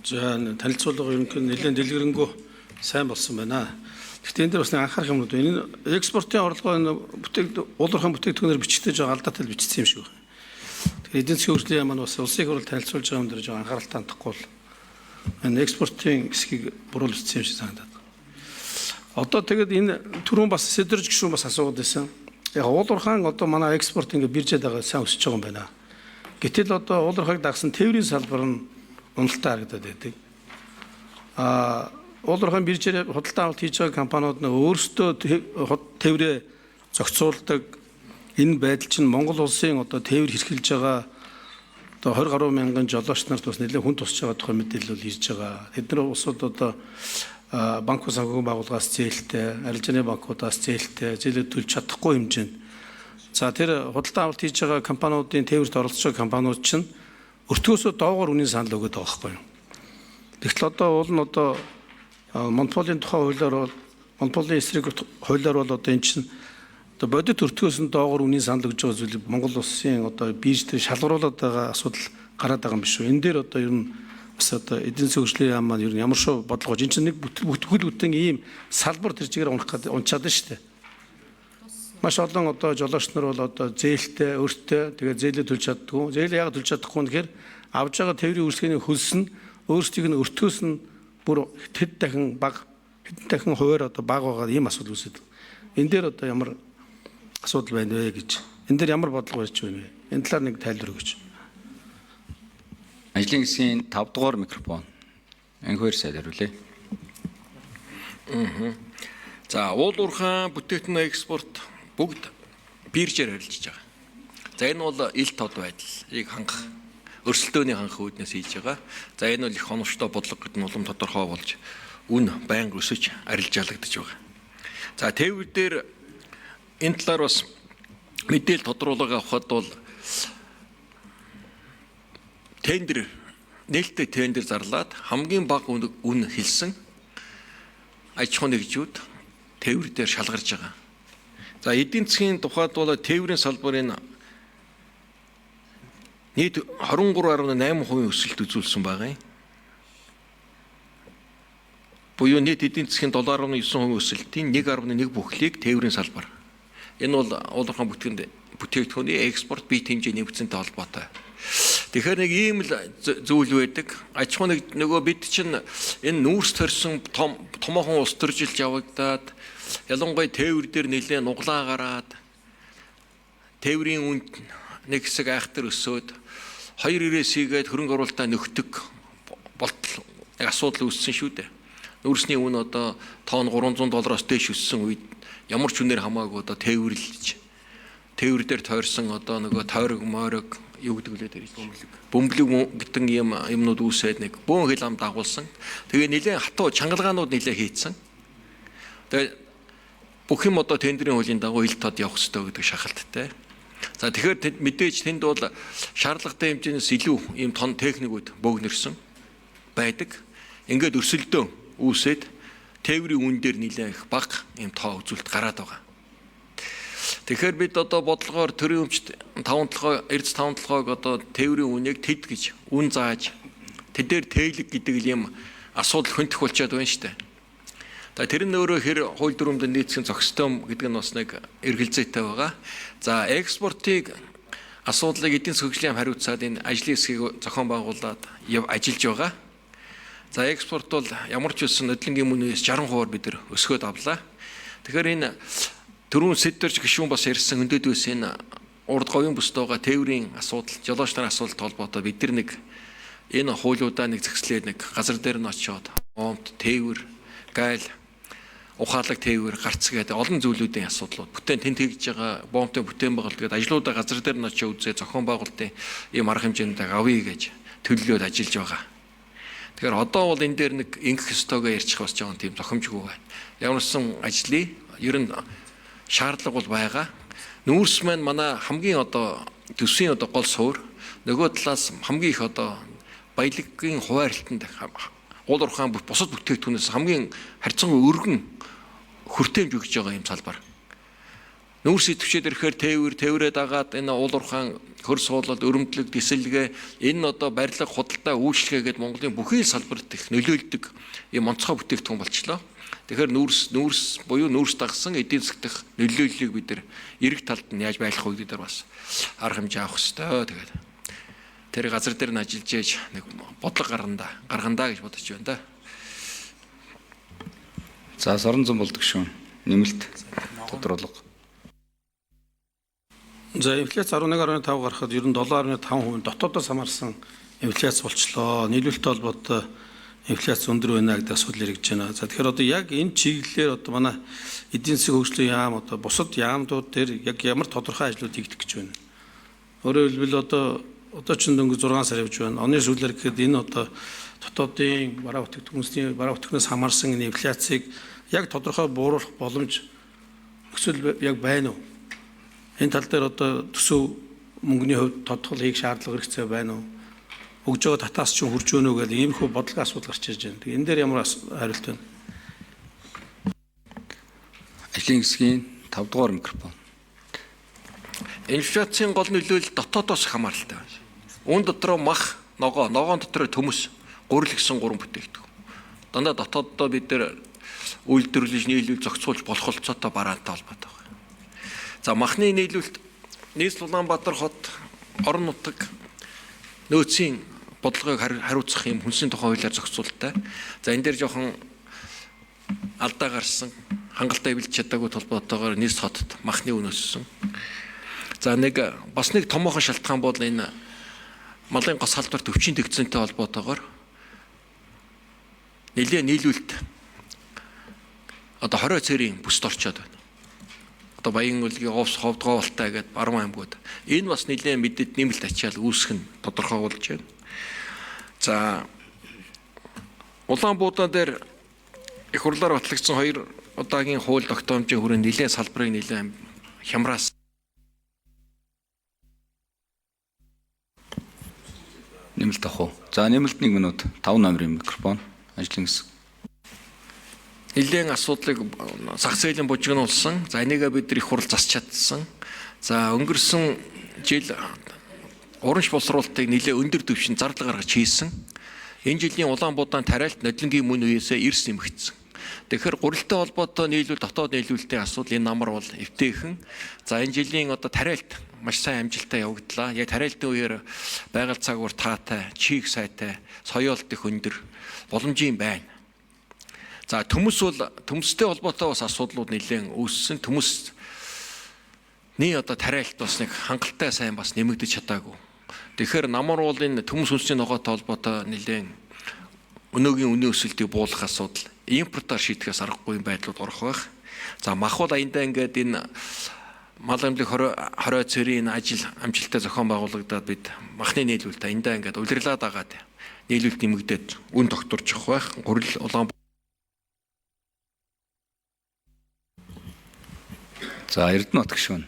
За, танилцуулга ерөнхийдөө нэлээд дэлгэрэнгүй сайн болсон байна. Гэхдээ энэ дээр бас нэг анхаарах юмнууд байна. Энэ экспортын орлогоо энэ уулуурхайн бүтээгдэхүүнээр бичигдэж байгаа, алдаатай л бичсэн юм шиг байна. Тэгэхээр эдийн засгийн хөгжлийн яам маань бас улсын их хурл танилцуулж байгаа юм дээр жоо анхааралтай хандахгүй бол энэ экспортын хэсгийг буруу бичсэн юм шиг санагдаад байна. Одоо тэгэд энэ түрүүн бас сэдэрж гишүүн бас асууад байсан. Яг уулуурхайн одоо манай экспорт ингээ биржээд байгаа, сайн өсөж байгаа юм байна. Гэтэл одоо уулуурхайг дагсан тээврийн салбар нь уналтаа харагдаад байдаг. Уулуурхайн биржээр худалдаа авалт хийж байгаа компаниуд нь өөрсдөө тээврээ зохицуулдаг энэ байдал чинь Монгол улсын одоо тээвэр хэрхэлж байгаа одоо 20 гаруй мянган жолооч нарт бас нэлээд хүн тусч байгаа тухай мэдээлэл бол ирж байгаа. Тэд нар улсууд одоо банк санхүүгийн байгууллагаас зээлтэй, арилжааны банкудаас зээлтэй, зээлээ төлж чадахгүй хэмжээнд. За, тэр худалдаа авалт хийж байгаа компаниудын тээвэрт оролцож байгаа компаниуд чинь өртгөөсөө доогоор үнийн санал өгöd байгаа байхгүй юу? Тэгтэл одоо уул нь одоо монополийн тухай хуулиар бол, монополийн эсрэг хуулиар бол одоо эн чинь одоо бодит өртгөөс нь доогоор үнийн санал өгж байгаа зүйлийг Монгол улсын одоо бирж дээр шалгаруулад байгаа асуудал гараад байгаа юм биш үү? Энэ дээр одоо ер нь бас одоо эдийн засгийн хөгжлийн яам маань ер нь ямар шүү бодлого, энэ чинь нэг бүтгэл бүтэн ийм салбар тэр чигээр унах гэдэг унчаад нь шүү дээ. Маш олон одоо жолооч нар бол одоо зээлтэй, өртөө, тэгээ зээлээ төлж чаддгүй. Зээлээ яг төлж чадахгүй нь гэхээр авж байгаа тээврийн үйлчилгээний хөлс нь өөрсдийг нь өртгөөс нь бүр хэд дахин бага, хэдэн дахин хувиар одоо бага байгаа ийм асуудал үүсэт. Энэ дээр одоо ямар асуудал байна вэ гэж. Энэ дээр ямар бодлого барьж байна вэ? Энэ талаар нэг тайлбар өгөөч. Ажлын хэсгийн 5 дугаар микрофон. Анхуйр сайд хариулъя. За, уулуурхайн бүтээгдэхүүн экспорт бүгд биржээр харилцаж байгаа. За, энэ бол ил тод байдлыг хангах, өрсөлдөөний хангах үүднээс хийж байгаа. За, энэ бол их оновчтой бодлого гэдэг нь улам тодорхой болж үн байнга өсөж арилжаалагдаж байгаа. За, тээвэр дээр энэ талаар бас мэдээлэл тодруулга авахад бол тендер, нээлттэй тендер зарлаад хамгийн бага үн хэлсэн аж ахуйн нэгжүүд тээвэр дээр шалгарч байгаа. За, эдийн засгийн тухайд бол тээврийн салбарын нийт 23.8% өсөлт үзүүлсэн байгаа юм. Буюу нийт эдийн засгийн 7.9% өсөлтийн 1.1 бүхлийг тээврийн салбар. Энэ бол уулуурхайн бүтээгдэхүүний экспорт бие хэмжээ нэмэгдсэнтэй холбоотой. Тэгэхээр нэг ийм л зүйл байдаг. Аж ахуй нэг нөгөө бид чинь энэ нүүрс төрсөн том томоохон улс төржилж явагдаад, ялангуяа тээвэр дээр нэлээд нуглаа гараад, тээврийн үнд нэг хэсэг айхтар өсөөд, 2.90-ээс хийгээд хөрөнгө оруулалтаа нөхдөг болтол нэг асуудал үүссэн шүү дээ. Нүүрсний үн одоо тонн 300 доллароос дээш өссөн үед ямар ч үнээр хамаагүй одоо тээвэрлэж, тээвэр дээр тойрсон одоо нөгөө тойрог мойрог юу гэдэг лээ тэр бөмбөлөг гэдэг юм юмнууд үүсээд нэг бөөн хил ам дагуулсан. Тэгээ нэлээд хатуу чангалгаанууд нэлээд хийцэн. Тэгээ бүх юм одоо тендерийн хуулийн дагуу ил тод явах ёстой гэдэг шахалттай. За, тэгэхээр мэдээж тэнд бол шаардлагатай хэмжээнээс илүү ийм тон техникүүд бөөгнөрсөн байдаг. Ингээд өрсөлдөөн үүсээд тээврийн үн дээр нэлээд их бага ийм тоо үзүүлэлт гараад байгаа. Тэгэхээр бид одоо бодлогоор төрийн өмчт 5 толгой, Эрдэс 5 толгойг одоо тээврийн үнийг тэд гэж үн зааж, тэд дээр тээлэг гэдэг юм асуудал хөнтөх болчиход байна шүү дээ. За, тэр нь өөрөө хэр хууль дүрмэнд нийцсэн, зохистой гэдэг нь бас нэг эргэлзээтэй байгаа. За, экспортыг асуудлыг эдийн засгийн хөгжлийн хариуцаад энэ ажлын хэсгийг зохион байгуулад ажиллаж байгаа. За, экспорт бол ямар ч үсэн нөдлөнгийн мөнөөс 60%-аар бид нар өсгөөд авлаа. Тэгэхээр энэ түрүүн сэдвэрч гишүүн бас ярьсан өндөд үс энэ урд говийн бүсд байгаа тээврийн асуудал, жолооч нарын асуудалтай холбоотой бид нар нэг энэ хуулиудаа нэг зэгслээд, нэг газар дээр нь очиод оомт, тээвэр, гайл, ухаалаг тээвэр, гарц гэдэг олон зүйлүүдийн асуудлууд. Бүтээн тэнд хийж байгаа боомтой бүтээн байгуулалт гэдэг ажлуудаа газар дээр нь очиод үзээ, зохион байгуулалтын ийм арга хэмжээнд авъя гэж төлөвлөөд ажиллаж байгаа. Тэгэхээр одоо бол энэ дээр нэг ингэх ёстойгоо ярьчих бас жоохон тийм зохимжгүй байна. Ямар ч ажлыг ер нь шаардлага бол байгаа. Нүүрс маань манай хамгийн одоо төсвийн одоо гол суурь, нөгөө талаас хамгийн их одоо баялагын хуваарлтанд уул уурхайн бусад бүтээгдэхүүнээс хамгийн харьцангуй өргөн хүртээмж өгж байгаа юм салбар. Нүүрс идэвчээд ирэхээр тээврээ дагаад энэ уулуурхаан хөр суулал, өрөмдлөг, дисэлгээ энэ одоо барилга, худалдаа, үйлчилгээ гээд Монголын бүхий салбарт их нөлөөлдөг ийм онцгой бүтээгдэхүүн болчлоо. Тэгэхээр нүүрс буюу нүүрс дагсан эдийн засаг дах нөлөөллийг бид нар эрэг талд нь яаж байлгах вэ гэдэг дээр бас арга хэмжээ авах ёстой. Тэгээд тэр газар дээр нь ажиллаж яаж нэг бодлого гаргандаа гэж бодож байна да. За Соронзон болдог шүү. Нэмэлт тодруулга. За инфляц 11.5 гарахад ер нь 7.5% дотоодоос хамаарсан инфляц болчлоо. Нийлүүлэлт холбоотой инфляц өндөр байна гэдэг асуудал яригдж байна. За тэгэхээр одоо яг энэ чиглэлээр одоо манай эдийн засгийн хөгжлийн яам одоо бусад яамдууд дээр яг ямар тодорхой ажлууд хийгдэх гэж байна. Өөрөөр хэлбэл одоо ч дөнгөж 6 сар явж байна. Оны сүүлээр гэхэд энэ одоо дотоодын бараа бүтээгдэхүүнсний бараа бүтээгдэхүүнээс хамаарсан энэ инфляцийг яг тодорхой бууруулах боломж нөхцөл яг байна уу? Энэ тал дээр одоо төсөв мөнгөний хувьд тодтол хийх шаардлага хэрэгцээ байна уу? Өгж байгаа татаас чинь хүрж өгнө үү гэдэг иймэрхүү бодлого асуудал гарч ирж байна. Тэгээ энэ дээр ямар хариулт байна? Ажлын хэсгийн 5 дугаар микрофон. Инфляцийн гол нөлөөлөл дотоодоос хамааралтай байна. Үүн дотроо мах, ногоо, ногоон дотроо төмөс, гурил гэсэн гурван бүтээгдэхүүн. Дандаа дотооддоо бид нар үйлдвэрлэж, нийлүүл зохицуулж болох болцоотой бараантай холбоотой байна. За махны нийлүүлэлт нийслэл Улаанбаатар хот орон нутаг нөөцийн бодлогыг хариуцах юм хүнсний тухай хуулиар зохицуулттай. За энэ дээр жоохон алдаа гарсан, хангалттай эвлэж чадаагүй холбоотойгоор нийслэл хотод махны үн өссөн. За нэг бас нэг томоохон шалтгаан бол энэ малын гос салбарт өвчин тэгцэнтэй холбоотойгоор нэлээд нийлүүлэлт одоо 20 цэрийн бүст орчоод байна. Одоо Баян-Улгийн Овс ховдгоолтай гэдээ Баруун аймагуд. Энэ бас нэлээд мэдээд нэмэлт ачаал үүсэх нь тодорхой болж байна. За Улаанбуудаа дээр их хурлаар батлагдсан хоёр удаагийн хууль тогтоомжийн хүрээнд нэлээд салбарыг нэлээд хямраас. Нэмэлт авах уу? За нэмэлт 1 минут 5 номерын микрофон. Ажлын хэсэг. Нэлээд асуудлыг зах зээлийн бужигнуулсан. За энийгээ бид нар их хурл засч чадсан. За өнгөрсөн жил урамш боловсруулалтыг нэлээд өндөр түвшинд зардал гаргаж хийсэн. Энэ жилийн Улаанбуудаан тариалт нодлонгийн мөн үеэсээ эрс нэмэгдсэн. Тэгэхээр гурилтай холбоотой нийлүүл дотоод нийлүүлэлтийн асуудал энэ намар бол эвтэйхэн. За энэ жилийн одоо тариалт маш сайн амжилттай явагдлаа. Яг тариалтын үеэр байгаль цагуур таатай, чиг сайтай, соёолт их өндөр боломжийн байна. За төмөс бол төмөстэй холбоотой бас асуудлууд нэлээд үүссэн. Төмөсний одоо тариалт бас нэг хангалттай сайн бас нэмэгдэж чадаагүй. Тэгэхээр намар бол энэ төмөс хүнсний ногоотой холбоотой нэлээд өнөөгийн үнийн өсөлтийг буулгах асуудал импортоор шийдэхээс аргагүй байдлууд орох байх. За мах бол аяндаа ингээд энэ мал амьлаг 20 цэрийн ажил амжилттай зохион байгуулагдаад бид махны нийлүүлэлт аяндаа ингээд улирлаад агаад нийлүүлэлт нэмэгдээд үн тогтворчих байх. Гурил улаан. За Эрдэнэбат гишүүн.